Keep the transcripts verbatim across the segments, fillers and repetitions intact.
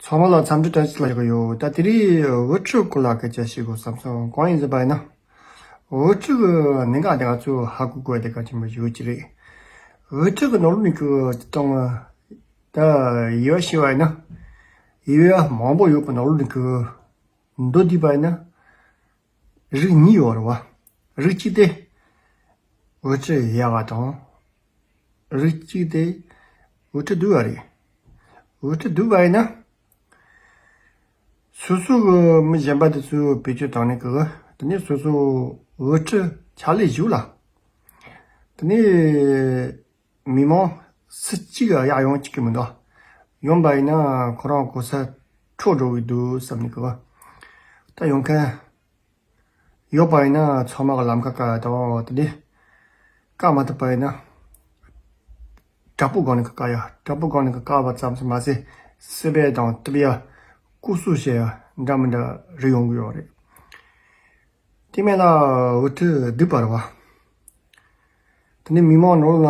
ཚང་མ་ལ་འཚམས་འདྲི་བཀྲ་ཤིས་བདེ་ལེགས་ཡོད། ད་དེ་རིང་དབུ་ཁྲིད་སྐོར་ལ་སྐད་ཆ་བཤད་དགོས་བསམ་སོང་། གང་ཡིན་ཟེར་བ་ཡིན་ན། དབུ་ཁྲིད་ཀྱི་གནད་འགག་དེ་ང་ཚོས་ཧ་གོ་དགོས་དེ་གལ་ཆེན་པོ་ཞིག་ཡོད་ཀྱི་རེད། དབུ་ཁྲིད་ཀྱི་ནང་ལོགས་ནས་ཀྱི་སྟེང་ད་དབྱེ་བ་ཕྱེ་བ་ཡིན་ན། དབྱེ་བ་མང་པོ་ཡོད་པའི་ནང་ལོགས་ནས་ཀྱི་མདོར་བསྡུས་པ་ཡིན་ན། རིགས་གཉིས་ཡོད་རེད་བ། རིགས་གཅིག་དེ་དབུ་ཁྲིད་ཡག་པ་དང་། རིགས་གཅིག་དེ་དབུ་ཁྲིད་སྡུག་པ་རེད། དབུ་ཁྲིད་སྡུག་པ་ཡིན་ན། སོ་སོ་གི་མི་གཞན་པ་དེ་ཚོས་བེད་སྤྱོད་བཏང་ནས་གི་དེ་ནས་སོ་སོ་དབུ་ཁྲིད་ཕྱག་ལས་ཞུགས་ལ། དེ་ནས་མི་མང་སུ་གཅིག་ག་ཡག་ཡོང་གཅིག་གི་མི་འདུག་ཡོང་པ་ཡིན་ན་ཁོ་རང་གོ་ས་འཕྲོག་འགྲོ་གི་འདུག་བསམ་ནས་གི། ད་ཡོང་མཁན་ཡོད་པ་ཡིན་ན་ཚང་མ་གི་ལམ་ཁ་བཀག་ཡ་དང་དེ་ནས་བཀག་མ་ཐུབ་པ་ཡིན་ན་དྲག་པོའི་སྒང་ནས་གི་བཀག་ཡ། དྲག་པོའི་སྒང་ནས་གི་བཀག་པ་ཙམ་ཞིག་མ་ཟད་སྲིད་པའི་དང་སྟུག་པའི་སྐུ་གཟུགས་བཤད་ཡ་འདྲ་མི་འདྲ་རིགས་ཡོང་གི་ཡོད་རེད། དེ་མིན་ལ་དབུ་ཁྲིད་སྡུག་པ་རེད་བ། དེ་ནས་མི་མང་ནང་ལ་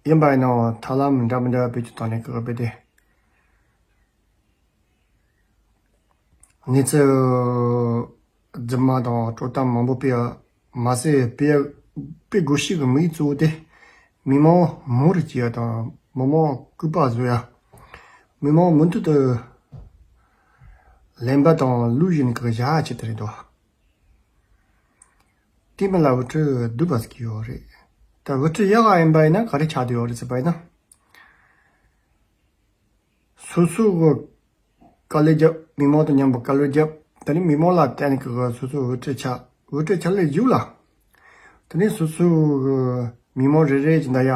ཡིན་པ་ཡིན་ནའང་ཐབས་ལམ་འདྲ་མི་འདྲ་བེད་སྤྱོད་བཏང་ནས་གི་དཔེ་དེ། གནས་ཚུལ་རྫུན་མ་དང་དཀྲོག་གཏམ་མང་པོ་སྤེལ་ཡ་མ་ཟད་སྤེལ་ཡ་སྤེལ་དགོས་ཤེས་ཀྱི་དམིགས་ཡུལ་གཙོ་བོ་དེ། མི་མང་མུ་མཐུད་བྱེད་ཡ་དང་མི་མང་སྐུར་པ་བཟོ་ཡ། མི་མང་མུ་མཐུད་དུ་གླེན་པ་དང་གླུ་བཞིན་གྱི་བཞག་ཡ་ཆེད་དུ་རེད་དོ། དེ་མིན་ལ་དབུ་ཁྲིད་སྡུག་པ་ཟེར་གྱི་ཡོད་རེད། ད་དབུ་ཁྲིད་ཡག་ག་ཡིན་པ་ཡིན་ན་ག་རེ་ཆགས་བསྡད་ཡོད་རེད་ཟེར་བ་ཡིན་ན། སོ་སོ་གི་དཀའ་ལས་རྒྱབ། མི་མང་དང་མཉམ་པོ་དཀའ་ལས་རྒྱབ། དེ་ནས་མི་མང་ལ་བརྟེན་ནས་གི་སོ་སོ་དབུ་ཁྲིད་ཆགས། དབུ་ཁྲིད་ཆགས་ལས་རྒྱུགས་ལ། དེ་ནས་སོ་སོ་གི་མི་མང་རེ་རེ་གི་འདྲ་ཡ་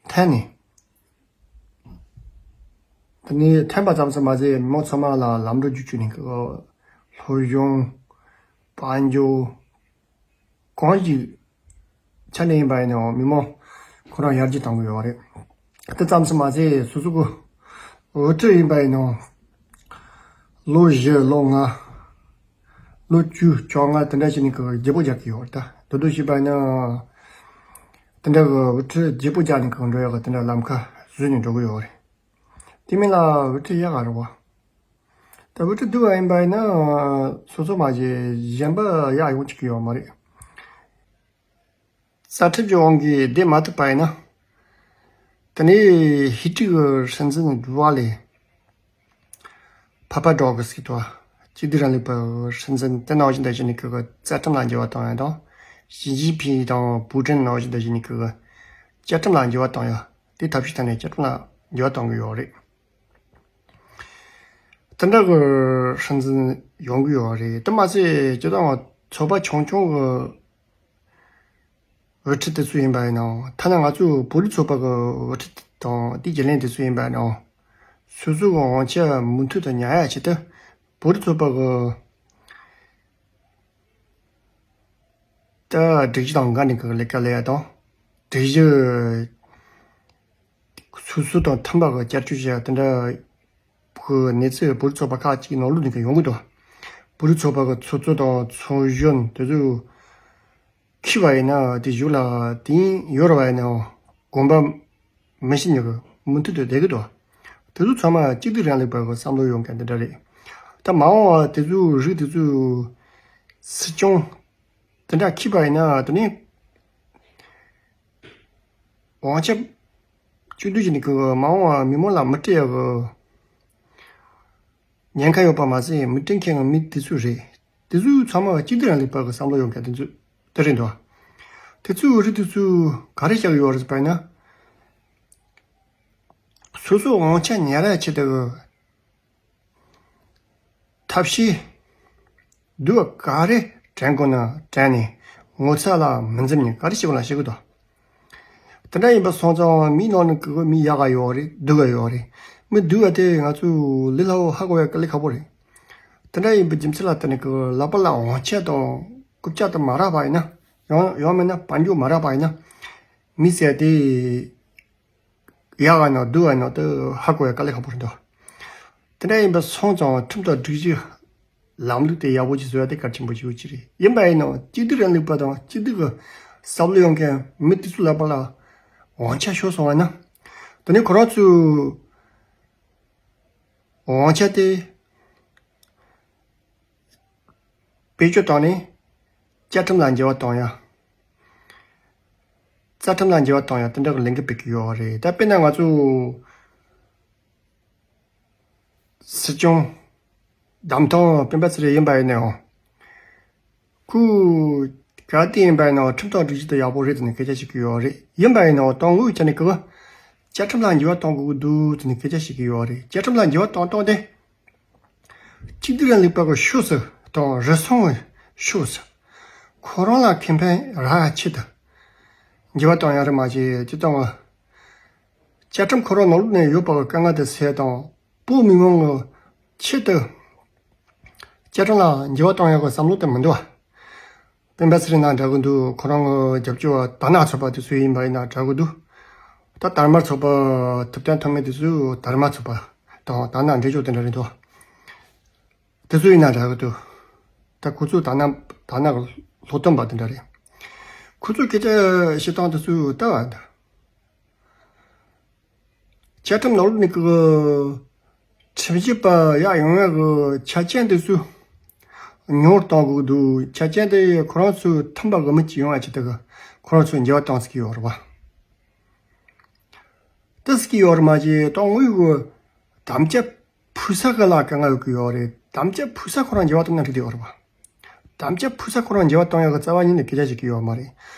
འཐེན་ནས། དེ་ནས་འཐེན་པ་ཙམ་ཞིག་མ་ཟད་མི་མང་ཚང་མ་ལ་ལམ་འགྲོ་རྒྱུགས་བཅུག་ནས་གི་སློབ་སྦྱོང་། དཔལ་འབྱོར། གང་ཞིག་ཆ་ནས་ཡིན་པ་ཡིན་ནའང་མི་མང་ཁོ་རང་ཡར་རྒྱས་གཏོང་གི་ཡོད་རེད། དེ་ཙམ་ཞིག་མ་ཟད་སོ་སོ་གི་དབུ་ཁྲིད་ཡིན་པ་ཡིན་ནའང་ལོ་བཞི་ལོ་ལྔ་ལོ་བཅུ་བཅོ་ལྔ་དེ་འདྲ་བྱས་ནས་གི་བརྗེ་པོ་རྒྱག་གི་ཡོད་རེད། ད་དེ་འདྲ་བྱས་པ་ཡིན་ན་དེ་འདྲ་གི་དབུ་ཁྲིད་བརྗེ་པོ་རྒྱག་ནས་གི་འགྲོ་ཡག་གི་དེ་འདྲ་ལམ་ཁ་བཟོས་ནས་འགྲོ་གི་ཡོད་རེད། དེ་མིན་ལ་དབུ་ཁྲིད་ཡག་ག་རེད་བ། ད་དབུ་ཁྲིད་སྡུག་པ་ཡིན་པ་ཡིན་ན་སོ་སོ་མ་བྱས་གཞན་པ་ཡག་ཡོང་ཆོག་གི་ཡོད་མ་རེད། རྩ་ཁྲིམས་ཀྱི་དབང་གིས་བསྡད་མ་ཐུབ་པ་ཡིན་ན། དེ་ནས་ཧི་ཊི་གི་སྲིད་འཛིན་འགྲུལ་བ་ལས་ཕ་པ་ཌོག་གི་སྲིད་དོ། གཅིག་སྡུད་རིང་ལུགས་པའི་སྲིད་འཛིན་དེ་ནང་བཞིན་དུ་བྱས་ནས་ཁོ་གི་རྩ་ཁྲིམས་ལ་འགྱུར་བ་གཏོང་ཡ་དང་། ཞི་ཅིན་ཕིང་དང་པུ་ཏིན་ནང་བཞིན་དུ་བྱས་ནས་ཁོ་གི་བཅའ་ཁྲིམས་ལ་འགྱུར་བ་གཏོང་ཡ། དེ་ཐབས་ཤེས་ཐད་ནས་བཅའ་ཁྲིམས་ལ་འགྱུར་བ་གཏོང་གི་ཡོད་རེད། དེ་འདྲ་གི་སྲིད་འཛིན་ཡོང་གི་ཡོད་རེད། དེ་མ་ཟད་སྤྱིར་བཏང་ཚོགས་པ་ཆུང་ཆུང་གི་དབུ་ཁྲིད་དེ་ཚོ་ཡིན་པ་ཡིན་ནའང་། ཐ་ན་ང་ཚོའི་བོད་རིགས་ཚོགས་པ་གི་དབུ་ཁྲིད་དང་དེའི་རྒྱུན་ལས་དེ་ཚོ་ཡིན་པ་ཡིན་ནའང་། སོ་སོ་གི་དབང་ཆ་མུ་མཐུད་དུ་ཉར་ཡ་ཆེད་དུ་བོད་རིགས་ཚོགས་པ་གི་ད་སྒྲིག་གཞི་དང་འགལ་ནས་གི་ལས་ཀ་ལས་ཡ་དང་། སྒྲིག་གཞི་སོ་སོ་དང་མཐུན་པ་གི་བསྐྱར་བཅོས་བྱས་དེ་འདྲ་གི་གནས་ཚུལ་བོད་རིགས་ཚོགས་པ་ཁག་ཅིག་ནང་ལོགས་ནས་གི་ཡོང་གི་འདུག་བོད་རིགས་ཚོགས་པ་གི་ཚོགས་གཙོ་དང་ཚོགས་གཞོན་དེ་ཚོ་འཁྱེར་བ་ཡིན་ན་དེ་གཞུག་ལ་དེ་ཡོད་རེད་བ་ཡིན་ནའང་དགོངས་པ་མི་ཤེས་ཉེ་གི་མུ་མཐུད་དུ་བསྡད་ཀྱི་འདུག་དེ་ཚོ་ཚང་མ་གཅིག་སྡུད་རིང་ལུགས་པ་གི་བསམ་བློ་ཡོང་མཁན་དེ་འདྲ་རེད། ད་མ་འོངས་པ་དེ་ཚོའི་རིགས་དེ་ཚོའི་སྲིད་སྐྱོང་དེ་འདྲ་འཁྱེར་བ་ཡིན་ན་དེ་ནས་དབང་ཆ་གཅིག་སྡུད་བྱས་ནས་གི་མ་འོངས་པ་མི་མང་ལ་མི་སྤྲད་ཡག་གི་ཉེན་ཁ་ཡོད་པ་མ་ཟད་མི་སྤྲད་མཁན་གི་མི་དེ་ཚོ་རེད། དེ་ཚོ་ཚང་མ་གཅིག་སྡུད་རིང་ལུགས་པ་གི་བསམ་བློ་ཡོད་མཁན་དེ་ཚོ་དེ་རེད་འདུག་དེ་ཚོའི་རིགས་དེ་ཚོས་ག་རེ་བྱ་གི་ཡོད་རེད་ཟེར་བ་ཡིན་ན། སོ་སོའི་དབང་ཆ་ཉར་ཡ་ཆེད་དུ་ཐབས་ཤེས་སྡུག་པ་ག་རེ་དྲན་དགོས་ན་དྲན་ནས་ངོ་ཚ་ལ་མི་འཛེམ་ནས་ག་རེ་བྱེད་དགོས་ན་བྱེད་དགོས་དོ། དེ་འདྲ་ཡིན་པ་སོང་ཙང་མིའི་ནང་ནས་གི་མི་ཡག་ག་ཡོད་རེད། སྡུག་ག་ཡོད་རེད། མི་སྡུག་ག་དེ་ང་ཚོས་ལས་སླ་པོ་ཧ་གོ་ཡ་དཀའ་ལས་ཁག་པོ་རེད། དེ་འདྲ་ཡིན་པའི་རྒྱུ་མཚན་ལ་བརྟེན་ནས་གི་ལག་པ་ལ་དབང་ཆ་དང་རྐུབ་བཀྱག་དེ་མ་རག་པ་ཡིན་ན། ཡང་ཡང་མིན་ན་དཔལ་འབྱོར་མ་རག་པ་ཡིན་ན། མི་ཟེར་དེ་ཡག་ག་ན་སྡུག་ག་ན་དེ་ཧ་གོ་ཡ་དཀའ་ལས་ཁག་པོ་རེད་འདུག་དེ་འདྲ་ཡིན་པ་སོང་ཙང་ཁྲིམས་དང་སྒྲིག་གཞི་ལམ་ལུགས་དེ་ཡག་པོ་ཅིག་བཟོ་ཡ་དེ་གལ་ཆེན་པོ་ཞིག་ཡོད་ཀྱི་རེད། ཡིན་པ་ཡིན་ནའང་གཅིག་སྡུད་རིང་ལུགས་པ་དང་གཅིག་སྡུད་ཀྱི་བསམ་བློ་ཡོད་མཁན་མི་དེ་ཚོའི་ལག་པ་ལ་དབང་ཆ་ཤོར་སོང་བ་ན། དེ་ནས་ཁོ་རང་ཚོས་ དབང་ཆ་དེ་བེད་སྤྱོད་བཏང་ནས་བཅའ་ཁྲིམས་ལ་འགྱུར་བ་གཏོང་ཡ། རྩ་ཁྲིམས་ལ་འགྱུར་བ་གཏོང་ཡ་དེ་འདྲ་གི་ལས་འགུལ་སྤེལ་གི་ཡོད་རེད། ད་དཔེར་ན་ང་ཚོ་སྲིད་སྐྱོང་བདམས་ཐོན་སྤེན་པ་ཚེ་རིང་ཡིན་པ་ཡིན་ནའང་ཁོས་ག་དེ་ཡིན་པ་ཡིན་ནའང་ཁྲིམས་ཐོག་སྒྲིག་གཞི་དེ་ཡག་པོ་རེད་ཟེར་ནས་སྐད་ཆ་བཤད་ཀྱི་ཡོད་རེད། ཡིན་པ་ཡིན་ནའང་དོན་དངོས་ཆ་ནས་ཀྱི་བཅའ་ཁྲིམས་ལ་འགྱུར་བ་གཏོང་དགོས་ཀྱི་འདུག་ཟེར་ནས་སྐད་ཆ་བཤད་ཀྱི་ཡོད་རེད། བཅའ་ཁྲིམས་ལ་འགྱུར་བ་གཏོང་སྟངས་དེ་གཅིག་སྡུད་རིང་ལུགས་པ་གི་ཕྱོགས་སུ་དང་རུལ་སུངས་ཀྱི་ཕྱོགས་སུ་ཁོ་རང་ལ་ཁེ་ཕན་རག་ཆེད་དུ་འགྱུར་བ་གཏོང་ཡ་རེད་མ་གཏོགས་སྤྱིར་བཏང་བ། བཅའ་ཁྲིམས་ཁོ་རང་ནང་ལོགས་ནས་ཡོད་པ་གི་དཀའ་ངལ་དེ་སེལ་དང་བོད་མི་མང་གི་ཆེད་དུ་བཅའ་ཁྲིམས་ལ་འགྱུར་བ་གཏོང་ཡག་གི་བསམ་བློ་དེ་མི་འདུག་བ། སྤེན་པ་ཚེ་རིང་ན་འདྲ་གི་འདུག་ཁོ་རང་གི་རྒྱབ་སྐྱོར་བ་དར་ནག་ཚོགས་པ་དེ་ཚོ་ཡིན་པ་ཡིན་ན་འདྲ་གི་འདུག་ད་དར་དམར་ཚོགས་པ་ཐུབ་བསྟན་ཐོགས་མེད་དེ་ཚོས་དར་དམར་ཚོགས་པ་དང་དར་ནག་འབྲེལ་ཕྱོགས་དེ་འདྲ་རེད་འདུག་དེ་ཚོ་ཡིན་ན་འདྲ་གི་འདུག་ད་ཁོ་ཚོ་དར་ནག་དར་ནག་གི་སློབ་སྟོན་པ་དེ་འདྲ་རེད། ཁོ་ཚོས་སྐད་ཆ་བཤད་སྟངས་དེ་ཚོ་ལྟ་བ་འདྲ། བཅའ་ཁྲིམས་ནང་ལོགས་ནས་ཀྱི་ཁྲིམས་ཞིབ་པ་ཡག་ཡོང་ཡག་གི་ཆ་རྐྱེན་དེ་ཚོ་ཉུང་རུ་གཏོང་དགོས་འདུག་ཆ་རྐྱེན་དེ་ཁོ་རང་ཚོས་མཐུན་པ་གི་མི་གཅིག་ཡོང་ཡ་ཆེད་དུ་ཁོ་རང་ཚོས་འགྱུར་བ་གཏོང་སྲིད་ཀྱི་ཡོད་རེད་བ། དེ་སྲིད་ཀྱི་ཡོད་རེད་མ་གཏོགས་དོན་དངོས་གི་དམ་བཅའ་ཕུལ་ས་གི་ལ་དཀའ་ངལ་ཡོད་ཀྱི་ཡོད་རེད། དམ་བཅའ་ཕུལ་ས་ཁོ་རང་འགྱུར་བ་གཏོང་ན་འགྲིག་གི་ཡོད་རེད་བ། དམ་བཅའ་ཕུལ་ས་ཁོ་རང་འགྱུར་བ་གཏོང་ཡག་གི་རྩ་བ་ཉིད་ནས་སྐད་ཆ་བྱེད་ཀྱི་ཡོད་མ་རེད།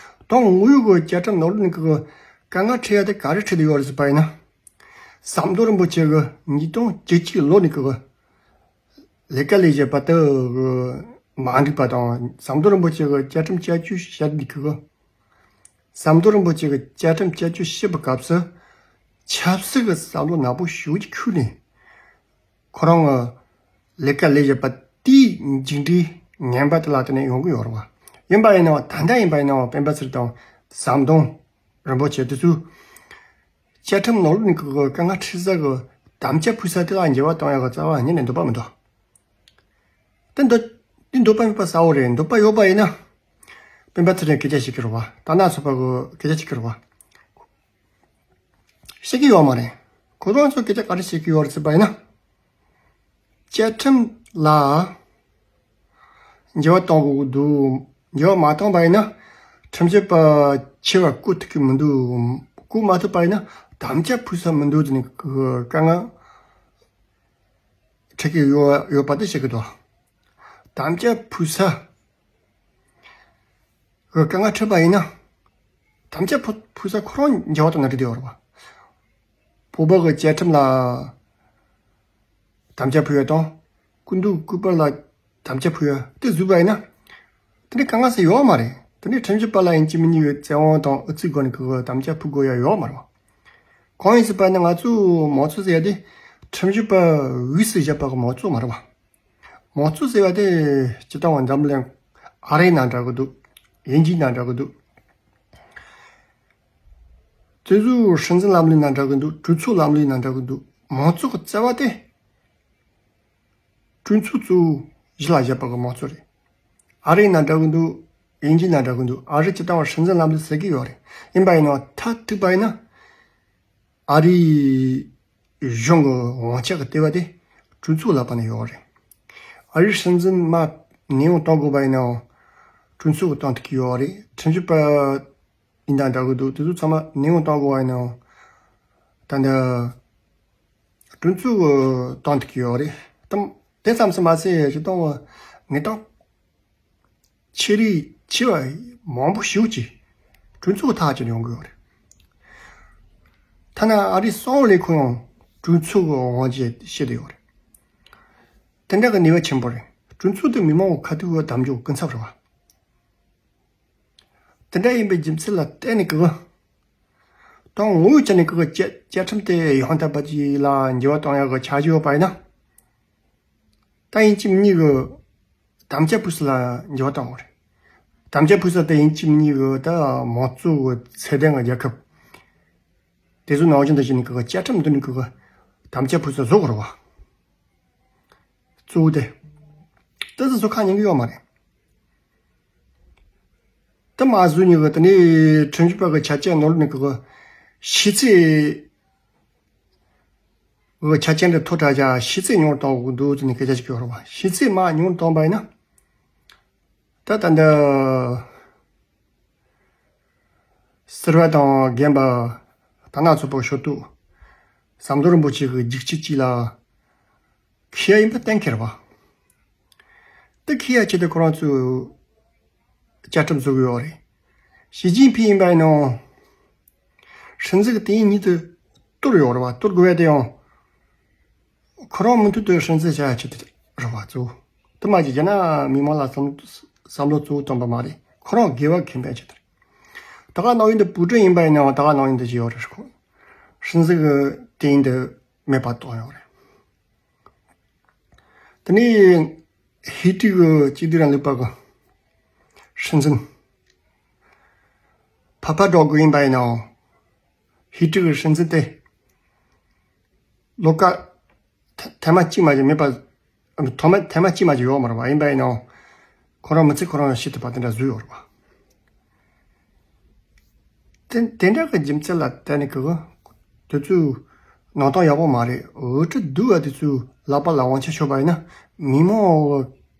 དོན་དངོས་ཀྱི་བཅའ་ཁྲིམས་ནང་ལོགས་ནས་ཀྱི་དཀའ་ངལ་འཕྲད་ཡག་དེ་ག་རེ་འཕྲད་དུ་ཡོད་རེད་ཟེར་བ་ཡིན་ན། ཟམ་གདོང་རིན་པོ་ཆེ་གི་ཉིས་སྟོང་བཅུ་གཅིག་ལོ་ནས་ཀྱི་ལས་ཀ་ལས་བྱེད་པ་དེ་མ་འགྲིག་པ་དང་། ཟམ་གདོང་རིན་པོ་ཆེ་གི་བཅའ་ཁྲིམས་བསྐྱར་བཅོས་བྱས་འདུག་གི། ཟམ་གདོང་རིན་པོ་ཆེ་གི་བཅའ་ཁྲིམས་བསྐྱར་བཅོས་བྱེད་པའི་སྐབས་སུ་ཆབ་སྲིད་ཀྱི་བསམ་བློ་ནག་པོ་ཞེ་པོ་ཅིག་འཁྱུར་ནས། ཁོ་རང་གི་ལས་ཀ་ལས་བཞིན་པ་དེའི་མཇུག་འབྲས་ངན་པ་དེ་ལ་བརྟེན་ནས་ཡོང་གི་ཡོད་རེད་བ། ཡིན་པ་ཡིན་ནའང་ད་ལྟ་ཡིན་པ་ཡིན་ནའང་སྤེན་པ་ཚེ་རིང་དང་ཟམ་གདོང་རིན་པོ་ཆེ་དེ་ཚོས་བཅའ་ཁྲིམས་ནང་ལོགས་ནས་ཀྱི་དཀའ་ངལ་འཕྲད་ས་གི་དམ་བཅའ་ཕུལ་ས་དེ་ལ་འགྱུར་བ་གཏོང་ཡག་གི་རྩ་བ་ཉིད་ནས་འདོད་པ་མི་འདུག་དེ་འདོད་དེ་འདོད་པ་མེད་པ་གསལ་བོ་རེད། འདོད་པ་ཡོད་པ་ཡིན་ན་སྤེན་པ་ཚེ་རིང་སྐད་ཆ་བཤད་ཀྱི་རེད་བ། དར་ནག་ཚོགས་པ་གི་སྐད་ཆ་བཤད་ཀྱི་རེད་བ། བཤད་ཀྱི་ཡོད་མ་རེད། ཁོ་རང་ཚོ་སྐད་ཆ་ག་རེ་བཤད་ཀྱི་ཡོད་རེད་ཟེར་བ་ཡིན་ན། བཅའ་ཁྲིམས་ལ་འགྱུར་བ་གཏོང་དགོས་ཀྱི་འདུག་འགྱུར་བ་མ་བཏང་པ་ཡིན་ན་ཁྲིམས་ཞིབ་པ་ཆེ་བ་བསྐོ་ཐུབ་ཀྱི་མི་འདུག་བསྐོ་མ་ཐུབ་པ་ཡིན་ན་དམ་བཅའ་ཕུལ་ས་མི་འདུག་ཟེར་ནས་དཀའ་ངལ་འཕྲད་ཀྱི་ཡོད་ཡོད་པ་དེ་བཤད་ཀྱི་འདུག་དམ་བཅའ་ཕུལ་ས་གི་དཀའ་ངལ་འཕྲད་པ་ཡིན་ན། དམ་བཅའ་ཕུ་ཕུལ་ས་ཁོ་རང་འགྱུར་བ་གཏོང་ན་འགྲིག་དེ་ཡོད་རེད་བ། བོད་པ་གི་བཅའ་ཁྲིམས་ལ་དམ་བཅའ་ཕུལ་ཡ་དང་། སྐུ་མདུན་སྐུ་པར་ལ་དམ་བཅའ་ཕུལ་ཡ་དེ་བཟོས་པ་ཡིན་ན། དེ་འདྲའི་དཀའ་ངལ་ཟེར་ཡོད་མ་རེད། དེ་འདྲའི་ཁྲིམས་ཞིབ་པ་ལ་ཡིན་གཅིག་མིན་གཉིས་ཀྱི་བཙན་དབང་དང་ཨུ་ཚུགས་སྒོ་ནས་གི་དམ་བཅའ་ཕུལ་དགོས་ཡ་ཡོད་མ་རེད་བ། གང་ཡིན་ཟེར་བ་ནི་ང་ཚོའི་མང་གཙོ་ཟེར་ཡ་དེ་ཁྲིམས་ཞིབ་པ་དབུས་སུ་བཞག་པ་གི་མང་གཙོ་མ་རེད་བ། མང་གཙོ་ཟེར་བ་དེ་སྤྱིར་བཏང་བ་འཛམ་གླིང་ཨ་རིའི་ནང་འདྲ་གི་འདུག་དབྱིན་ཇིའི་ནང་འདྲ་གི་འདུག་དེ་ཚོའི་སྲིད་འཛིན་ལམ་ལུགས་ནང་འདྲ་གི་འདུག་གྲོས་ཚོགས་ལམ་ལུགས་ནང་འདྲ་གི་འདུག་མང་གཙོ་གི་རྩ་བ་དེ་གྲོས་ཚོགས་གཙོ་བོ་གཞི་ལ་བཞག་པ་གི་མང་གཙོ་རེད། ཨ་རིའི་ནང་འདྲ་གི་འདུག་དབྱིན་ཇིའི་ནང་འདྲ་གི་འདུག་ཨ་རི་སྤྱིར་བཏང་བ་སྲིད་འཛིན་ལམ་ལུགས་ཟེར་གི་ཡོད་རེད། ཡིན་པ་ཡིན་ནའང་མཐར་ཐུག་པ་ཡིན་ན། ཨ་རིའི་གཞུང་གི་དབང་ཆ་གི་ལྟེ་བ་དེ་གྲོས་ཚོགས་ལག་པ་ན་ཡོད་རེད། ཨ་རིའི་སྲིད་འཛིན་མར་ནན་དབང་གཏོང་དགོས་པ་ཡིན་ནའང་གྲོས་ཚོགས་ཀྱིས་གཏོང་ཐུབ་ཀྱི་ཡོད་རེད། ཁྲིམས་ཞིབ་པ་ཡིན་ན་འདྲ་གི་འདུག་དེ་ཚོ་ཚང་མ་ནན་དབང་གཏོང་དགོས་པ་ཡིན་ནའང་ད་ལྟ་གྲོས་ཚོགས་ཀྱིས་གཏོང་ཐུབ་ཀྱི་ཡོད་རེད། དེ་དེ་ཙམ་དུ་མ་ཟད་སྤྱིར་བཏང་བ་ངེས་གཏན་ཆེ་རིགས་ཆེ་བ་མང་པོ་ཞེ་པོ་ཅིག་གྲོས་ཚོགས་ཐག་བཅད་ནས་ཡོང་གི་ཡོད་རེད། ཐ་ན་ཨ་རིའི་གསང་བའི་ལས་ཁུངས་ཡང་གྲོས་ཚོགས་ཀྱི་དབང་ཆ་བཞེས་བསྡད་ཡོད་རེད། དེ་འདྲ་གི་ནུས་པ་ཆེན་པོ་རེད། གྲོས་ཚོགས་དེ་མི་མང་གི་ཁ་ཐུག་གི་གདམ་འཇོག་གི་སྐུ་ཚབ་རེད་བ། དེ་འདྲ་ཡིན་པའི་རྒྱུ་མཚན་ལ་བརྟེན་ནས་ཀྱི་དང་ངོ་བོའི་ཆ་ནས་ཀྱི་བཅའ་བཅའ་ཁྲིམས་དེ་ཡང་དག་པ་ཅིག་ལ་འགྱུར་བ་གཏོང་ཡག་གི་འཆར་གཞི་ཡོད་པ་ཡིན་ན། ད་ཡིན་གཅིག་མིན་གཉིས་ཀྱི་དམ་བཅའ་ཕུལ་ས་ལ་འགྱུར་བ་གཏོང་དགོས་རེད། དམ་བཅའ་ཕུལ་ས་དེ་ཡིན་གཅིག་མིན་གཉིས་ཀྱི་ད་མང་གཙོ་གི་ཚད་ལྡན་གྱི་རྒྱལ་ཁབ་དེ་ཚོ་ནང་བཞིན་དུ་བྱས་ནས་ཀྱི་བཅའ་ཁྲིམས་འདི་ནས་ཀྱི་དམ་བཅའ་ཕུལ་ས་བཟོ་དགོས་རེད་བ། གཙོ་བོ་དེ། དེ་ཚོ་བཟོ་ཁག་ཉན་གི་ཡོད་མ་རེད། དེ་མ་བཟོས་ནས་ཀྱི་དེ་ནས་ཁྲིམས་ཞིབ་པ་གི་ཆ་རྐྱེན་ནོར་ནས་ཀྱི་ཤེས་ཚད། གི་ཆ་རྐྱེན་དེ་མཐོ་དྲགས་ཀྱང་ཤི་ཚད་ཉུང་རུ་གཏོང་དགོས་འདུག་ཟེར་ནས་སྐད་ཆ་ཞིག་ཡོད་རེད་བ། ཤི་ཚད་མར་ཉུང་རུ་གཏོང་པ་ཡིན་ན། ད་ད་འདི་ཟུར་པ་དང་རྒན་པ་དར་ནག་ཚོགས་པ་ཞུ་གཏུག་ཟམ་གདོང་རིན་པོ་ཆེ་གི་རྒྱུགས་ཁྱི་གཅིག་ལ་ཁེ་ཡ་ཡིན་པ་གཏན་འཁེལ་བ། དེ་ཁེ་ཡ་ཆེད་དུ་ཁོ་རང་ཚོས་བཅའ་ཁྲིམས་བཟོ་གི་ཡོད་རེད། ཞི་ཅིན་ཕིང་ཡིན་པ་ཡིན་ནའང་སྲིད་འཛིན་གྱི་དེ་ཡིན་ཉིད་དུ་གཏོར་ཡོད་རེད་བ། གཏོར་དགོས་ཡ་དེ་ཡང་ཁོ་རང་མུ་མཐུད་དུ་སྲིད་འཛིན་བྱ་ཡ་ཆེད་དུ་རེད་བ། གཙོ་བོ་དེ་མ་གྱི་རྒྱ་ནག་མི་མང་ལ་བསམ་བསམ་བློ་གཙོ་བོ་བཏོན་པ་མ་རེད། ཁོ་རང་དགེ་བ་ཁེ་ཕན་ཆེད་དུ་རེད། ད་ག་ནང་བཞིན་དུ་པུ་ཀྲིན་ཡིན་པ་ཡིན་ནའང་ད་ག་ནང་བཞིན་དུ་བྱས་ཡོད་རེད། ཁོ་སྲིད་འཛིན་གྱི་དེ་ཡིན་དུ་མེད་པ་གཏོང་ཡོད་རེད། དེ་ནས་ཧེ་ཏི་གི་གཅིག་སྡུད་རིང་ལུགས་པ་གི་སྲིད་འཛིན་ཕ་ཕ་ཌོ་གི་ཡིན་པ་ཡིན་ནའང་ཧེ་ཏི་གི་སྲིད་འཛིན་དེ་ལོ་ཀ་ཐ་ཐེངས་མ་གཅིག་མ་གཅིག་མེད་པ། ཐོག་མ་ཐེངས་མ་གཅིག་མ་གཅིག་ཡོད་མ་རེད་བ། ཡིན་པ་ཡིན་ནའང་ཁོ་རང་མི་ཚེ་ཁོ་རང་ཤི་ཐུབ་པ་དེ་འདྲ་བཟོས་ཡོད་རེད་བ། དེ་དེ་འདྲ་གི་རྒྱུ་མཚན་ལ་བརྟེན་ནས་གི་དེ་ཚོའི་ནང་དོན་ཡག་པོ་མ་རེད། འུ་ཁྲི་སྡུག་བ་དེ་ཚོའི་ལག་པ་ལ་དབང་ཆ་ཤོར་བ་ཡིན་ན་མི་མང་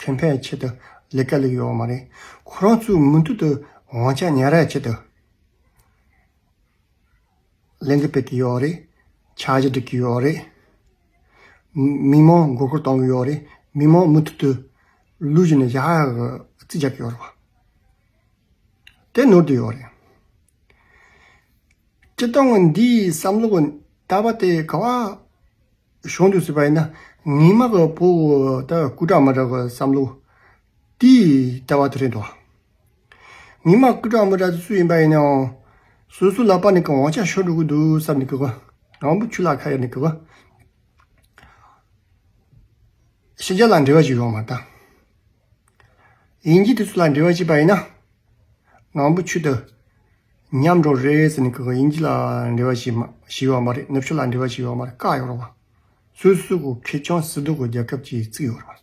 གི་ཁེ་ཕན་ཆེད་དུ་ལས་ཀ་ལས་ཡོད་མ་རེད། ཁོ་རང་ཚོའི་མུ་མཐུད་དུ་དབང་ཆ་ཉར་ཡ་ཆེད་དུ་ལས་འགུལ་སྤེལ་གི་ཡོད་རེད། འཆར་གཞི་སྒྲིག་གི་ཡོད་རེད། མི་མང་མགོ་སྐོར་གཏོང་གི་ཡོད་རེད། མི་མང་མུ་མཐུད་དུ་ལུས་བཞིན་ནས་བཞག་ཡ་གི་རྩིས་རྒྱག་གི་ཡོད་རེད་བ། དེ་ནོར་དུ་ཡོད་རེད། སྤྱིར་བཏང་གི་འདིའི་བསམ་བློ་གི་ལྟ་བ་དེ་ག་བ་བྱུང་འདུག་ཟེར་བ་ཡིན་ན། ངོ་མ་གི་བོད་ད་སྐུ་དྲག་མི་དྲག་གི་བསམ་བློ་དེའི་ལྟ་བ་དེ་རེད་འདུག་ངོ་མ་སྐུ་དྲག་མི་དྲག་དེ་སུ་ཡིན་པ་ཡིན་ནའང་སོ་སོའི་ལག་པ་ནས་གི་དབང་ཆ་ཤོར་འགྲོ་གི་འདུག་བསམ་ནས་གི་གི་ནང་པའི་ཆོས་ལ་ཁ་གཡར་ནས་གི་གི་ཕྱི་རྒྱལ་ལ་འབྲེལ་བ་ཞིག་ཡོང་མ་ད། དབྱིན་ཇི་དེ་ཚོ་ལ་འབྲེལ་བ་བྱས་པ་ཡིན་ན། ནང་པའི་ཆོས་དེ་ཉམས་འགྲོ་རེད་ཟེར་ནས་གི་དབྱིན་ཇི་ལ་འབྲེལ་བ་བྱས་མ་བྱས་ཡོད་མ་རེད། ནུབ་ཕྱོགས་ལ་འབྲེལ་བ་བྱས་ཡོད་མ་རེད། བཀག་ཡོད་རེད་བ། སོ་སོ་གི་ཁེ་བྱང་སྲིད་དོན་གི་རྒྱལ་ཁབ་ཅིག་བཙུགས་ཡོད་རེད་བ།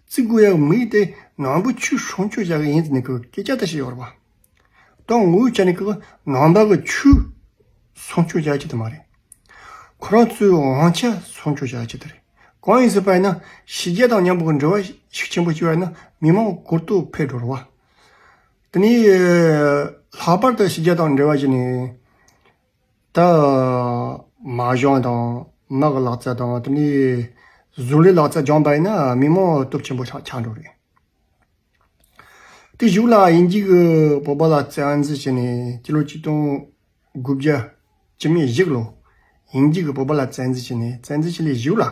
བཙུགས་དགོས་ཡ་མི་དེ་ནང་པའི་ཆོས་སྲུང་སྐྱོབ་བྱ་གི་ཡིན་ཟེར་ནས་གི་སྐད་ཆ་དེ་བཤད་ཡོད་རེད་བ། ད་ངོ་བོའི་ཆ་ནས་གི་ནང་པ་གི་ཆོས་སྲུང་སྐྱོབ་བྱ་ཆེད་དུ་མ་རེད། ཁོ་རང་ཚོའི་དབང་ཆ་སྲུང་སྐྱོབ་བྱ་ཆེད་དུ་རེད། གང་ཡིན་ཟེར་བ་ཡིན་ན་ཕྱི་རྒྱལ་དང་མཉམ་པོ་གི་འབྲེལ་བ་ཤུགས་ཆེན་པོ་བྱས་པ་ཡིན་ན་མི་མང་གོ་རྟོགས་འཕེལ་འགྲོ་རེད་བ། དེ་ནས་ལྷག་པར་དུ་ཕྱི་རྒྱལ་དང་འབྲེལ་བ་བྱས་ནས་ད་མ་གཞུང་དང་མི་གི་ལག་རྩལ་དང་དེ་ནས་བཟོ་ལས་ལག་རྩལ་སྦྱངས་པ་ཡིན་ན་མི་མང་སྟོབས་ཆེན་པོ་ཆགས་ཆགས་འགྲོ་རེད། དེ་གཞུག་ལ་དབྱིན་ཇི་གིས་བོད་པ་ལ་བཙན་འཛུལ་བྱས་ནས་སྤྱི་ལོ་ཆིག་སྟོང་དགུ་བརྒྱ་བཅུ་མེད་བཞི་ལོ། དབྱིན་ཇི་གིས་བོད་པ་ལ་བཙན་འཛུལ་བྱས་ནས་བཙན་འཛུལ་བྱས་ནས་གཞུག་ལ།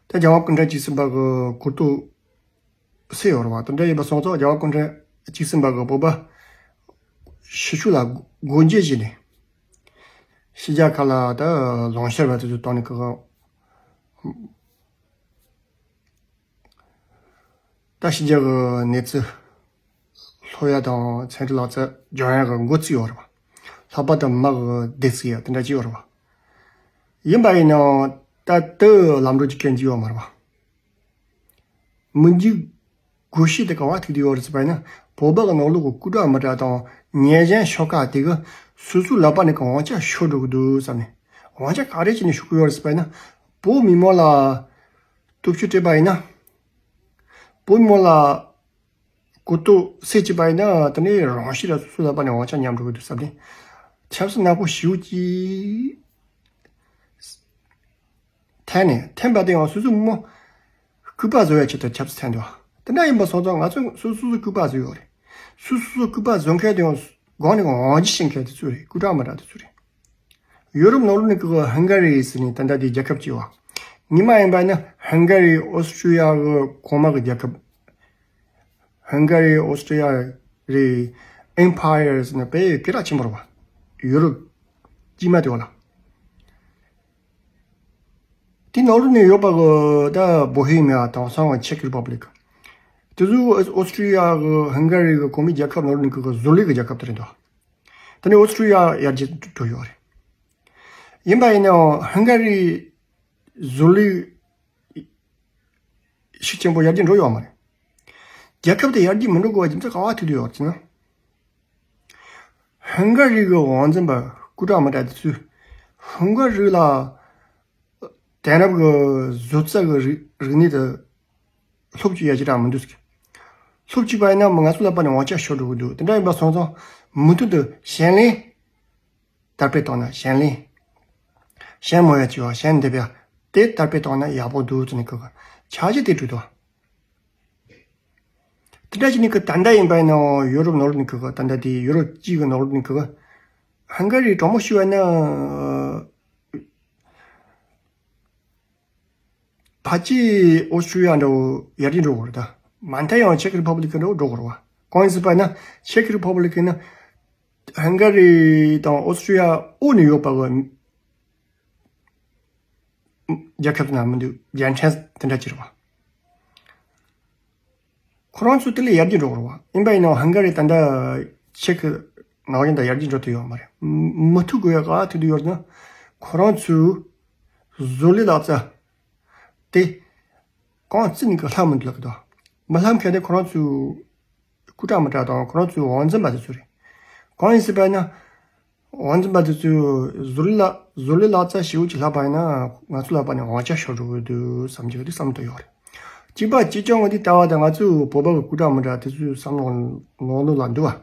ད་རྒྱལ་བ་སྐུ་ཕྲེང་བཅུ་གསུམ་པ་གི་གོ་རྟོགས་སད་ཡོད་རེད་བ། དེ་འདྲ་ཡིན་པ་སོང་ཙང་རྒྱལ་བ་སྐུ་ཕྲེང་བཅུ་གསུམ་པ་གི་བོད་པ་ཕྱི་ཕྱོགས་ལ་སྒོ་འབྱེད་བྱས་ནས་ཕྱི་རྒྱལ་ཁག་ལ་ད་ལུང་ཤར་བ་དེ་ཚོ་བཏང་ནས་གི་ད་ཕྱི་རྒྱལ་གི་གནས་ཚུལ་ལྷོད་ཡ་དང་ཚན་རིག་ལག་རྩལ་སྦྱོང་ཡ་གི་འགོ་བཙུགས་ཡོད་རེད་བ། ལྷག་པར་དུ་མི་གི་སྡེ་བཙུགས་ཡ་དེ་འདྲ་ཅིག་ཡོད་རེད་བ། ཡིན་པ་ཡིན་ནའང་ད་དེ་ལམ་འགྲོ་གཅིག་གན་གཅིག་ཡོད་མ་རེད་བ། མི་འཇིགས་སྒོ་ཕྱེ་དེ་ག་བ་ཐུག་དེ་ཡོད་རེད་ཟེར་བ་ཡིན་ན་བོད་པ་གི་ནང་ལོགས་གི་སྐུ་དྲག་མི་དྲག་དང་ཉེས་ཅན་ཤོག་ཁག་དེ་གི་སོ་སོའི་ལག་པ་ནས་གི་དབང་ཆ་ཤོར་འགྲོ་གི་འདུག་བསམ་ནས་དབང་ཆ་ག་རེ་བྱས་ནས་ཤོར་གི་ཡོད་རེད་ཟེར་བ་ཡིན་ན་བོད་མི་མང་ལ་སྟོབས་ཤུགས་སྤྲད་པ་ཡིན་ན། བོད་མི་ལ་གོ་རྟོགས་སད་བྱས་པ་ཡིན་ན་དེ་ནས་རང་ཤི་ར་སོ་སོ་ལག་པ་ནས་དབང་ཆ་ཉམས་འགྲོ་གི་འདུག་བསམ་ནས་ཆབ་སྲིད་ནག་པོ་ཞེ་པོ་ཅིག་འཐེན་ནས་འཐེན་པ་དེ་ཡང་སོ་སོ་མི་སྐུད་པ་བཟོ་ཡ་ཆེད་དུ་ཆབ་སྲིད་འཐེན་འདུག་དེ་འདྲ་ཡིན་པ་སོང་ཙང་ང་ཚོ་སོ་སོ་སོ་སྐུད་པ་བཟོ་ཡོད་རེད། སོ་སོ་སོ་སྐུད་པ་བཟོ་མཁན་དེ་ཡང་སྒང་ནས་དབང་ཆ་བྱིན་མཁན་དེ་ཚོ་རེད། སྐུ་དྲག་མི་དྲག་དེ་ཚོ་རེད། ཡུ་རོབ་ནང་ལོགས་ནས་ཀྱི་ཧང་ག་རི་ཟེར་ནས་ད་ལྟ་དེ་རྒྱལ་ཁབ་ཅིག་ཡོད། ཉི་མ་ཡིན་པ་ནི་ཧང་ག་རི་ཨོ་སི་ཀྲི་ཡ་གི་གོང་མ་གི་རྒྱལ་ཁབ། ཧང་ག་རི་ཨོ་སི་ཀྲི་ཡ་རི་ཨེམ་ཕ་ཡར་ཟེར་ན་དཔེ་སྐད་གྲགས་ཆེན་པོ་རེད་བ། ཡུ་རོབ་དཀྱིལ་མ་དེ་བ་ལ། དེ་ནང་ལོགས་ནས་ཡོད་པ་གི་ད་བོ་ཧི་མི་ཡ་དང་སང་བ་ཆེག་རི་པབ་ལིག་དེ་ཚོ་ཨོ་སི་ཀྲི་ཡ་གི་ཧང་ག་རི་གི་གོང་མའི་རྒྱལ་ཁབ་ནང་ལོགས་ནས་ཀྱི་བཟོ་ལས་ཀྱི་རྒྱལ་ཁབ་དེ་རེད་འདུག་དེ་ནས་ཨོ་སི་ཀྲི་ཡ་ཡར་རྒྱས་འགྲོ་ཡོད་རེད། ཡིན་པ་ཡིན་ནའང་ཧང་ག་རི་བཟོ་ལས་ཤུགས་ཆེན་པོ་ཡར་རྒྱས་འགྲོ་ཡོད་མ་རེད། རྒྱལ་ཁབ་དེ་ཡར་རྒྱས་མི་འགྲོ་དགོས་པ་རྒྱུ་མཚན་ག་བ་ཐུག་དུ་ཡོད་ཅེ་ན། ཧང་ག་རི་གི་དབང་འཛིན་པ་སྐུ་དྲག་མི་དྲག་དེ་ཚོས་ ཧུན་གར་རི་ལ་དེང་རབས་ཀྱི་བཟོ་རྩལ་གྱི་རིག་རིག་གནས་དེ་སློབ་ཅིག་ཡ་ཅི་ར་མི་འདུག་ཟེར། སློབ་ཅིག་པ་ཡིན་ན་ང་ཚོ་ལ་པ་ནས་དབང་ཆ་ཤོར་འགྲོ་གི་འདུག། དེ་འདྲ་ཡིན་པ་སོང་ཙང་མུ་མཐུད་དུ་ཞན་ལེན། དར་སྤེལ་བཏང་ན་ཞན་ལེན། ཞན་མོ་ཡ་ཅི་བ་ཞན་འདེབས་ཡ་དེ་དར་སྤེལ་བཏང་ན་ཡག་པོ་འདུག་ཟེར་ནས་ཁོ་གི་འཆར་གཞི་དེ་བྲིས་འདུག། དེ་འདྲ་བྱས་ནས་ཁོ་ད་ལྟ་ཡིན་པ་ཡིན་ནའང་ཡུ་རོབ་ནང་ལོགས་ནས་ཁོ་གི་ད་ལྟ་དེ་ཡུ་རོབ་སྤྱི་གི་ནང་ལོགས་ནས་ཁོ་གི་ཧང་ག་རི་དྲང་མོ་ཞུ་བ་ན། ཕལ་ཆེར་ཨོ་སི་ཀྲི་ཡ་འདྲ་བོ་ཡར་རྒྱས་འགྲོ་གི་རེད་ད། མ་མཐའ་ཡང་ཆེག་རི་ཕབ་ལིག་འདྲ་བོ་འགྲོ་གི་རེད་བ། གང་ཡིན་ཟེར་བ་ན་ཆེག་རི་ཕབ་ལིག་ནི་ཧང་ག་རི་དང་ཨོ་སི་ཀྲི་ཡ་འོག་ནས་ཡོད་པ་གི་རྒྱལ་ཁབ་ན་མི་འདུག། རྒྱལ་ཕྲན་དེ་འདྲ་ཅིག་རེད་བ། ཁོ་རང་ཚོ་དེ་ལས་ཡར་རྒྱས་འགྲོ་གི་རེད་བ། ཡིན་པ་ཡིན་ནའང་ཧང་ག་རི་ད་ལྟ་ཆེག་གི་ནང་བཞིན་དུ་ཡར་རྒྱས་འགྲོ་ཐུབ་ཡོད་མ་རེད། མུ་མཐུད་དགོས་ཡ་ག་ཐུག་དུ་ཡོད་ན་ཁོ་རང་ཚོའི་བཟོ་ལས་ལག་རྩལ་དེ་གང་བརྩིས་ནས་ཀྱི་ལྷག་མི་འདུག་ལབ་ཀྱི་འདུག། མི་ལྷག་མཁན་དེ་ཁོ་རང་ཚོའི་སྐུ་དྲག་མི་དྲག་དང་ཁོ་རང་ཚོའི་དབང་འཛིན་པ་དེ་ཚོ་རེད། གང་ཡིན་ཟེར་བ་ན། དབང་འཛིན་པ་དེ་ཚོས་བཟོ་ལས་ལ་བཟོ་ལས་ལག་རྩལ་ཞེ་པོ་ཅིག་ལྷག་པ་ཡིན་ན་ང་ཚོ་ལ་པ་ནས་དབང་ཆ་ཤོར་འགྲོ་གི་འདུག་བསམ་གྱི་འདུག་བསམ་དུ་ཡོད་རེད། གཅིག་པ་གཅིག་རྐྱང་ངོ་འདི་ལྟ་བ་དང་ང་ཚོའི་བོད་པ་གི་སྐུ་དྲག་མི་དྲག་དེ་ཚོའི་བསམ་བློ་ནང་ལོགས་ལ་འདུག་བ།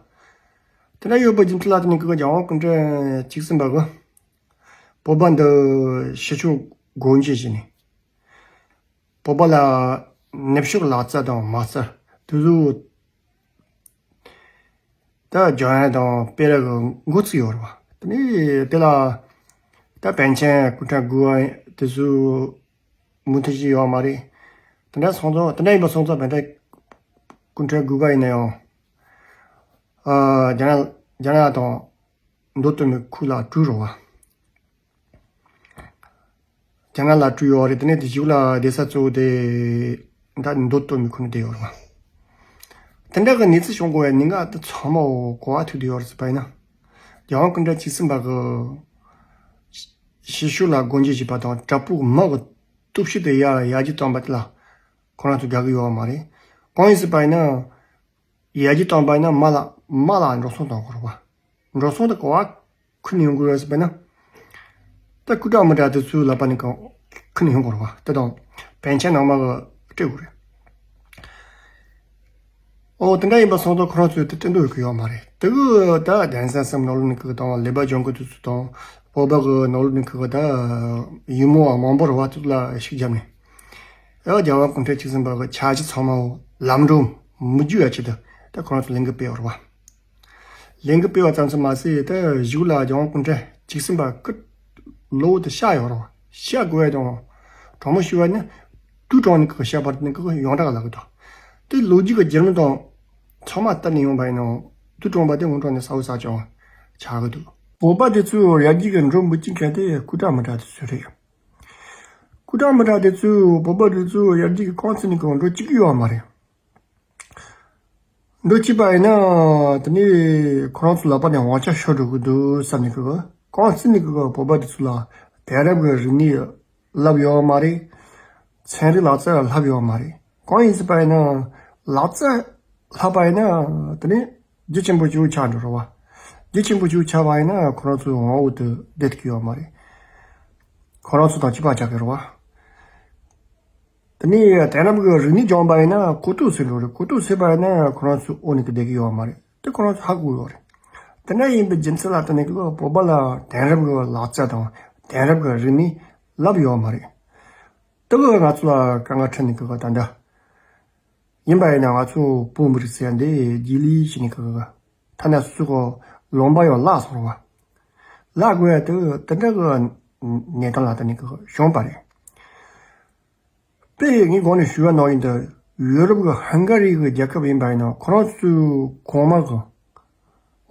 དེ་འདྲ་ཡོད་པ་རྒྱུ་མཚན་ལ་བརྟེན་ནས་ཀི་ཀ་རྒྱལ་དབང་སྐུ་ཕྲེང་བཅུ་གསུམ་པ་གི་བོད་པ་འདི་ཕྱི་ཕྱོགས་སྒོ་འབྱེད་བྱས་ནས། བོད་པ་ལ་ནུབ་ཕྱོགས་ལག་རྩལ་དང་མ་རྩལ་དེ་ཚོ་ད་སྦྱོང་ཡ་དང་སྤེལ་ཡ་གི་འགོ་ཚུགས་ཡོད་རེད་བ། དེ་ནས་དེ་ལ་ད་པཎ་ཆེན་སྐུ་ཕྲེང་དགུ་པ་དེ་ཚོ་མུ་མཐུད་བཞིན་ཡོད་མ་རེད། དེ་འདྲ་སོང་ཙང་དེ་འདྲ་ཡིན་པ་སོང་ཙང་པཎ་ཆེན་སྐུ་ཕྲེང་དགུ་པ་ཡིན་ན་ཡང་ཨ་རྒྱ་ནག་རྒྱ་ནག་དང་མདོ་སྟོད་མའི་ཁུལ་ལ་བྲོས་རེད་བ། རྒྱ་ནག་ལ་བྲོས་ཡོད་རེད། དེ་ནས་དེ་གཞུག་ལ་བསྡད་ས་གཙོ་བོ་དེ་ད་མདོ་སྟོད་མའི་ཁུལ་ནས་བསྡད་ཡོད་རེད་བ། དེ་འདྲ་གི་གནས་ཚུལ་བྱུང་དགོས་པའི་གནད་འགག་དེ་ཚང་མ་གོ་བ་ཐུག་བསྡད་ཡོད་རེད་ཟེར་བ་ཡིན་ན། རྒྱལ་དབང་སྐུ་ཕྲེང་བཅུ་གསུམ་པ་གི་ཕྱི་ཕྱོགས་ལ་སྒོ་འབྱེད་བྱས་པ་དང་དྲག་པོའི་མི་གི་སྟོབས་ཤུགས་དེ་ཡར་ཡར་རྒྱས་བཏང་པ་དེ་ལ་ཁོ་རང་ཚོ་དགའ་གི་ཡོད་མ་རེད། གང་ཡིན་ཟེར་བ་ཡིན་ན། ཡར་རྒྱས་བཏང་པ་ཡིན་ན་མར་ལ་མར་ལ་འགྲོ་སོང་གཏོང་དགོས་རེད་བ། འགྲོ་སོང་དེ་ག་པར་ཁུར་ནས་ཡོང་དགོས་རེད་ཟེར་བ་ན། ད་སྐུ་དྲག་མི་དྲག་དེ་ཚོའི་ལག་པ་ནས་གང་ཁུར་ནས་ཡོང་དགོས་རེད་བ། དེ་དང་པཎ་ཆེན་ནང་མ་གི་སྤྲད་དགོས་རེད། ཨོ་དེ་འདྲ་ཡིན་པ་སོང་ཙང་ཁོ་རང་ཚོས་དེ་སྤྲད་འདོད་ཡོད་ཀྱི་ཡོད་མ་རེད། དེ་གི་ད་གདན་ས་གསུམ་ནང་ལོགས་ནས་ཁུ་གི་དང་ལེགས་པ་ལྗོངས་མཁན་དེ་ཚོ་དང་བོད་པ་གི་ནང་ལོགས་ནས་ཁུ་གི་ད་ཡུལ་མི་བ་མང་པོ་རེད་བ། དེ་ཚོ་ལ་ཤུགས་བརྒྱབ་ནས། ཨོ་རྒྱལ་དབང་སྐུ་ཕྲེང་བཅུ་གསུམ་པ་གི་འཆར་གཞི་ཚང་མ་ལམ་འགྲོ་མི་འགྱུར་ཡ་ཆེད་དུ་ད་ཁོ་རང་ཚོ་ལས་འགུལ་སྤེལ་བ་རེད་བ། ལས་འགུལ་སྤེལ་བ་ཙམ་ཙམ་མ་ཟད་ད་གཞུག་ལ་རྒྱལ་དབང་སྐུ་ཕྲེང་བཅུ་གསུམ་པ་སྐུ་ལོ་དེ་གཤེགས་ཡོད་རེད་བ། གཤེགས་དགོས་ཡ་དང་དྲང་མོ་ཞུ་བ་ནི་དུས་དྲངས་ནས་ཁོ་གཤེགས་པ་ནི་ཁོ་ཡོངས་གྲགས་ལབ་གི་འདུག། དེ་ལོ་རྒྱུས་ཀྱི་བརྒྱུད་རིམ་དང་ཚང་མ་བལྟས་ནས་ཡོང་བ་ཡིན་ན་དུས་དྲངས་པ་དེ་དངོས་དྲངས་ནས་གསལ་པོ་གསལ་རྐྱང་ཆགས་གི་འདུག། བོད་པ་དེ་ཚོས་ཡར་རྒྱས་ཀྱི་འགྲོ་མི་བཅུག་མཁན་དེ་སྐུ་དྲག་མི་དྲག་དེ་ཚོ་རེད། སྐུ་དྲག་མི་དྲག་དེ་ཚོས་བོད་པ་དེ་ཚོ་ཡར་རྒྱས་ཀྱི་རྐང་བཙུགས་ནས་ཀྱང་འགྲོ་བཅུག་གི་ཡོད་མ་རེད། འགྲོ་བཅུག་པ་ཡིན་ན་དེ་ནས་ཁོ་རང་ཚོ་ལག་པ་ནས་དབང་ཆ་ཤོར་འགྲོ་གི་འདུག་བསམ་ནས་ཀྱི་རྐང་བཙུགས་ནས་ཀྱི་བོད་པ་དེ་ཚོ་ལ་དེང་རབས་ཀྱི་རིག་གནས་བསླབ་ཡོད་མ་རེད། ཚན་རིག་ལག་རྩལ་བསླབ་ཡོད་མ་རེད། གང་ཡིན་ཟེར་བ་ཡིན་ན་ལག་རྩལ་བསླབ་པ་ཡིན་ན་དེ་ནས་རྒྱུ་ཆེན་པོ་ཅིག་ཆགས་འགྲོ་རེད་བ། རྒྱུ་ཆེན་པོ་ཅིག་ཆགས་པ་ཡིན་ན་ཁོ་རང་ཚོའི་འོག་ཏུ་བསྡད་ཐུབ་ཀྱི་ཡོད་མ་རེད། ཁོ་རང་ཚོ་དང་གཅིག་པ་ཆགས་ཀྱི་རེད་བ། དེ་ནས་དེང་རབས་ཀྱི་རིག་གནས་སྦྱངས་པ་ཡིན་ན་གོ་རྟོགས་ཟིན་འགྲོ་རེད། གོ་རྟོགས་ཟིན་པ་ཡིན་ན་ཁོ་རང་ཚོའི་འོག་ནས་ཀྱི་བསྡད་ཀྱི་ཡོད་མ་རེད། དེ་ཁོ་རང་ཚོ་ཧ་གོ་ཡོད་རེད། དེ་འདྲ་ཡིན་པའི་རྒྱུ་མཚན་ལ་བརྟེན་ནས་ཀྱི་བོད་པ་ལ་དེང་རབས་ཀྱི་ལག་རྩལ་དང་དེང་རབས་ཀྱི་རིག་གནས་བསླབ་ཡོད་མ་རེད། དེ་གི་ང་ཚོ་ལ་དཀའ་ངལ་འཕྲད་ནས་ཀྱི་ད་ལྟ། ཡིན་པ་ཡིན་ན་ང་ཚོ་བོད་མི་རིགས་ཟེར་ཡ་འདི་རྗེས་ལུས་བྱས་ནས་ཀྱི་ཐ་ན་སོ་སོ་གི་ལུང་པ་ཡང་བརླག་སོང་རེད་བ། བརླག་དགོས་ཡ་དེ་དེ་འདྲ་གི་གནས་སྟངས་ལ་བརྟེན་ནས་ཀྱི་བྱུང་བ་རེད། དཔེ་ངས་གོང་ནས་ཞུས་པ་ནང་བཞིན་དུ་ཡུ་རོབ་ཀྱི་ཧང་ག་རི་གི་རྒྱལ་ཁབ་ཡིན་པ་ཡིན་ན་ཁོ་རང་ཚོའི་གོང་མ་གི་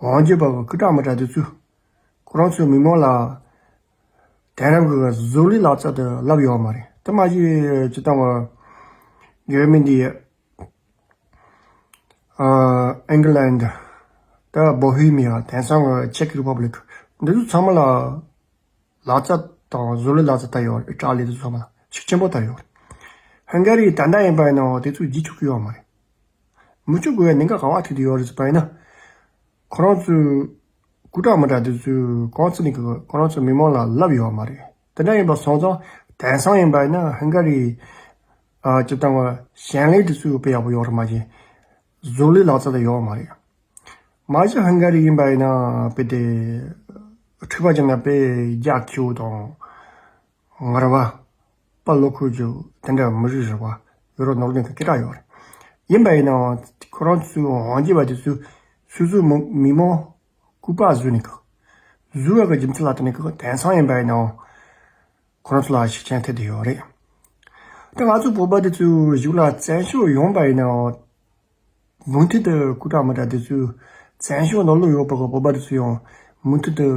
དབང་སྒྱུར་པ་གི་སྐུ་དྲག་མི་དྲག་དེ་ཚོས་ཁོ་རང་ཚོའི་མི་མང་ལ་དེང་རབས་ཀྱི་བཟོ་ལས་ལག་རྩལ་དེ་བསླབ་ཡོད་མ་རེད། དེ་མ་གཞི་སྤྱིར་བཏང་བ་འཇར་མ་ནི། ཨ་ཨིང་ལན། ད་བོ་ཧི་མི་ཡ། དེང་སང་གི་ཆེག་རི་པབ་ལིག་འདི་ཚོ་ཚང་མ་ལ་ལག་རྩལ་དང་བཟོ་ལས་ལག་རྩལ་དར་ཡོད་རེད། ཨི་ཊ་ལི་དེ་ཚོ་ཚང་མ་ལ་ཤུགས་ཆེན་པོ་དར་ཡོད་རེད། ཧང་ག་རི་ད་ལྟ་ཡིན་པ་ཡིན་ནའང་དེ་ཚོས་བརྗེད་ཆོག་གི་ཡོད་མ་རེད། མི་ཆོག་དགོས་པའི་གནད་འགག་ག་པར་ཐུག་བསྡད་ཡོད་རེད་ཟེར་བ་ཡིན་ན། ཁོ་རང་ཚོས་ སྐུ་དྲག་མི་དྲག་དེ་ཚོས་གང་ཚུགས་ནས་ཁོ་རང་ཚོའི་མི་མང་ལ་ལབ་ཡོད་མ་རེད། དེ་འདྲ་ཡིན་པ་སོང་ཙང་དེང་སང་ཡིན་པ་ཡིན་ན་ཧང་ག་རི་ཨ་སྤྱིར་བཏང་བ་ཞིང་ལས་དེ་ཚོས་དཔེ་ཡག་པོ་ཡོད་རེད་མ་གཞི། བཟོ་ལས་ལག་རྩལ་དེ་ཡོད་མ་རེད། མ་གཞི་ཧང་ག་རི་ཡིན་པ་ཡིན་ན་དཔེ་དེ་འཁྲུག་པ་བྱུང་ན་དཔེ་རྒྱ་ཁྱེའུ་དང་ངར་བ་དཔའ་ལོ་ཁུག་རྒྱུ་དེ་འདྲ་མི་རིགས་རེད་བ། ཡོ་རོབ་ནང་ལོགས་ནས་སྐད་གྲགས་ཡོད་རེད། ཡིན་པ་ཡིན་ནའང་ཁོ་རང་ཚོའི་དབང་སྒྱུར་བ་དེ་ཚོས་སོ་སོའི་མི་མི་མང་སྐུ་པར་བཟོས་ནས་ཁག་བཟོས་པ་གི་རྒྱུ་མཚན་ལ་བརྟེན་ནས་ཁག་དེང་སང་ཡིན་པ་ཡིན་ནའང་ཁོ་རང་ཚོ་ལ་ཤུགས་རྐྱེན་ཐེབས་བསྡད་ཡོད་རེད། ད་ང་ཚོ་བོད་པ་དེ་ཚོའི་གཞུག་ལ་བཙན་བྱོལ་ཡོང་པ་ཡིན་ནའང་མུ་མཐུད་དུ་སྐུ་དྲག་མི་དྲག་དེ་ཚོའི་བཙན་བྱོལ་ནང་ལོགས་ཡོད་པ་གི་བོད་པ་དེ་ཚོ་ཡང་མུ་མཐུད་དུ་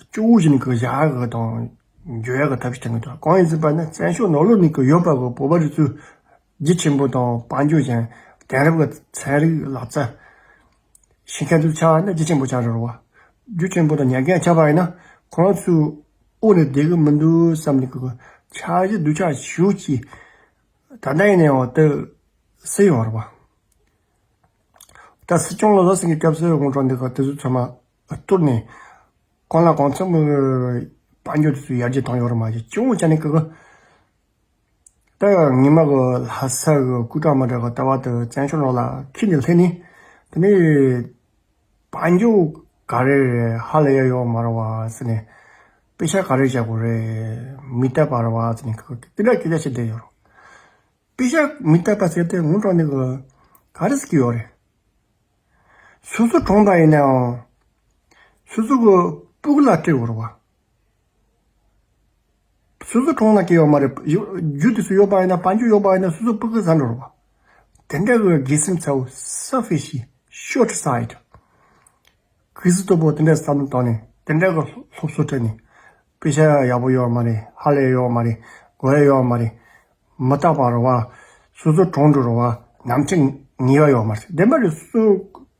སྐྱོ་བོ་བཞིན་གྱི་བཞག་གི་དང་འགྱོད་ཡག་གི་ཐབས་ཤེས་བྱེད་གི་འདུག་གང་ཡིན་ཟེར་བ་ན་བཙན་བྱོལ་ནང་ལོགས་ནས་གི་ཡོད་པ་གི་བོད་པ་རིགས་ཚོའི་རྒྱུ་ཆེན་པོ་དང་དཔལ་འབྱོར་ཅན་དེང་རབས་ཀྱི་ཚན་རིག་ལག་རྩལ་ཤེས་མཁན་ཚོའི་ཆ་ན་རྒྱུ་ཆེན་པོ་ཆགས་འགྲོ་བ། རྒྱུ་ཆེན་པོ་དང་ཉེས་འགན་ཆགས་པ་ཡིན་ན་ཁོ་རང་ཚོའི་འོག་ནས་བསྡད་གི་མི་འདུག་བསམ་ནས་གི་འཆར་གཞི་སྡུག་ཅག་ཞེ་པོ་ཅིག་ད་ལྟ་ཡིན་ན་ཡང་དེ་སེལ་ཡོང་བ་རེད་བ། ད་སྲིད་སྐྱོང་ལོ་ལོ་སེང་གི་སྐབས་སུ་དངོས་གྲུབ་འདི་ག་དེ་ཚོ་ཚང་མ་གཏོར་ནས་གང་ལ་གང་འཚམ་དཔལ་འབྱོར་དེ་ཚོ་ཡར་རྒྱས་བཏང་ཡོད་རེད་མ་གཞི་ཅུང་ཅང་ནས་གི་གི་ད་ངེད་མ་གི་ལྷ་ས་གི་སྐུ་དྲག་མི་དྲག་གི་ལྟ་བ་དེ་བཙན་བྱོལ་ནང་ལ་ཁྱེར་ནས་སླེབས་ནས་དེ་ནས་དཔལ་འབྱོར་ག་རེ་རེད་ཧ་ལས་ཡ་ཡོད་མ་རེད་བ་ཟེར་ནས་པེ་ཤ་ག་རེ་བཞག་དགོས་རེད་མི་ལྟ་བ་རེད་བ་ཟེར་ནས་གི་གི་དེ་འདྲ་སྐད་ཆ་བཤད་བསྡད་ཡོད་རེད། པེ་ཤ་མི་ལྟ་བ་ཟེར་ཏེ་ངུ་དྲག་ནི་གི་ག་རེ་ཟེར་གི་ཡོད་རེད། སོ་སོ་གྲོངས་པ་ཡིན་ནའང་སོ་སོ་གི་སྤུ་གུ་ལ་སྤྲད་དགོས་རེད་བ། སོ་སོ་གྲོངས་ན་སྐྱེ་ཡོད་མ་རེད། ཡོ་རྒྱུ་དེ་ཚོ་ཡོད་པ་ཡིན་ན་དཔལ་འབྱོར་ཡོད་པ་ཡིན་ན་སོ་སོ་སྤུ་གུ་ཟ་འགྲོ་རེད་བ། དེ་འདྲ་གི་དགེ་སེམས་ཚ་བོ་selfish short sight གུས་བརྩི་དོད་པོ་དེ་འདྲ་བསམ་བློ་བཏང་ནས་དེ་འདྲ་གི་སློབ་གསོ་སྤྲད་ནས་པེ་ཤ་ཡག་པོ་ཡོད་མ་རེད་ཧ་ལས་ཡོད་མ་རེད་དགོས་ཡ་ཡོད་མ་རེད། མི་རྟག་པ་རེད་བ། སོ་སོ་གྲོངས་འགྲོ་རེད་བ། ནམ་འཆི་ངེས་པ་ཡོད་མ་རེད། བདེན་པ་རེད། སོ་སོ་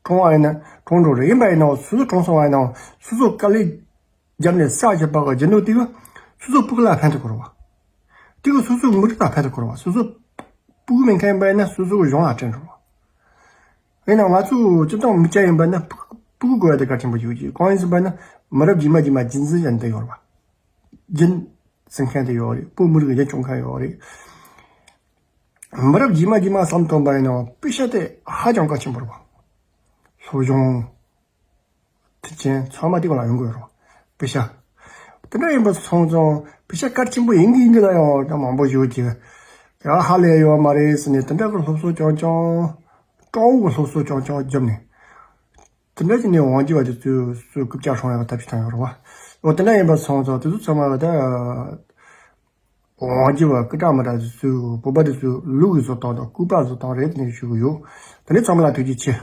གྲོངས་པ་ཡིན་ན་གྲོངས་འགྲོ་རེད། ཡིན་པ་ཡིན་ནའང་སོ་སོ་གྲོངས་སོང་བ་ཡིན་ནའང་སོ་སོ་དཀའ་ལས་བརྒྱབ་ནས་བསགས་བཞག་པ་གི་རྒྱུ་ནོར་དེ་གི་སོ་སོ་སྤུ་གུ་ལ་ཕན་ཐོགས་ཀྱི་རེད་བ། དེ་གི་སོ་སོའི་མི་རིགས་ལ་ཕན་ཐོགས་ཀྱི་རེད་བ། སོ་སོ་སྤུ་གུ་མེད་མཁན་ཡིན་པ་ཡིན་ན་སོ་སོ་གི་གཞུང་ལ་སྤྲད་འགྲོ་རེད་བ། ཡིན་ནའང་ང་ཚོ་སྤྱིར་བཏང་མི་སྐྱ་ཡིན་པ་ཡིན་ན་སྤུ་སྤུ་གུ་དགོས་ཡ་དེ་གལ་ཆེན་པོ་ཡོད་ཀྱི། གང་ཡིན་ཟེར་བ་ཡིན་ན་མི་རབས་རྗེས་མ་རྗེས་མ་རྒྱུན་འཛིན་བྱས་ནས་བསྡད་ཡོད་རེད་བ། རྒྱུན་འཛིན་མཁན་དེ་ཡོད་རེད། བུ་མི་རིགས་རྒྱུན་སྐྱོང་མཁན་ཡོད་རེད། མི་རབས་རྗེས་མ་རྗེས་མ་བསམ་ཐོན་པ་ཡིན་ནའང་པེ་ཤ་དེ་ཧ་ཅང་གལ་ཆེན་པོ་རེད་བ། སློབ་སྦྱོང་མཐུན་རྐྱེན་ཚང་མ་དེ་ག་ལ་ཡོང་དགོས་རེད་བ། པེ་ཤ། དེ་འདྲ་ཡིན་པ་སོང་ཙང་པེ་ཤ་གལ་ཆེན་པོ་ཡིན་གི་ཡིན་གི་ལ་ཡང་ད་མང་པོ་ཡོད་ཀྱི། ཡང་ཧ་ལས་ཡོད་མ་རེད་ཟེར་ནས་དེ་འདྲ་གི་སློབ་གསོ་རྐྱང་རྐྱང་། སྤྲང་བོ་གི་སློབ་གསོ་རྐྱང་རྐྱང་བརྒྱབ་ནས། དེ་འདྲ་བྱས་ནས་དབང་སྒྱུར་བ་དེ་ཚོས་སུ་རྐུབ་བཀྱག་སྲུང་ཡག་ཐབས་ཤེས་བཏང་ཡོད་རེད་བ། འོ་དེ་འདྲ་ཡིན་པ་སོང་ཙང་དེ་ཚོ་ཚང་མ་ལ་ད། དབང་སྒྱུར་བ་སྐུ་དྲག་མི་དྲག་དེ་ཚོས་བོད་པ་དེ་ཚོའི་ལུག་གི་བཟོ་སྟངས་དང་སྐུད་པ་བཟོ་སྟངས་རེད་དེ་ནས་ཞུ་གི་ཡོད། དེ་ནས་ཚང་མ་ལ་ཐུགས་རྗེ་ཆེ།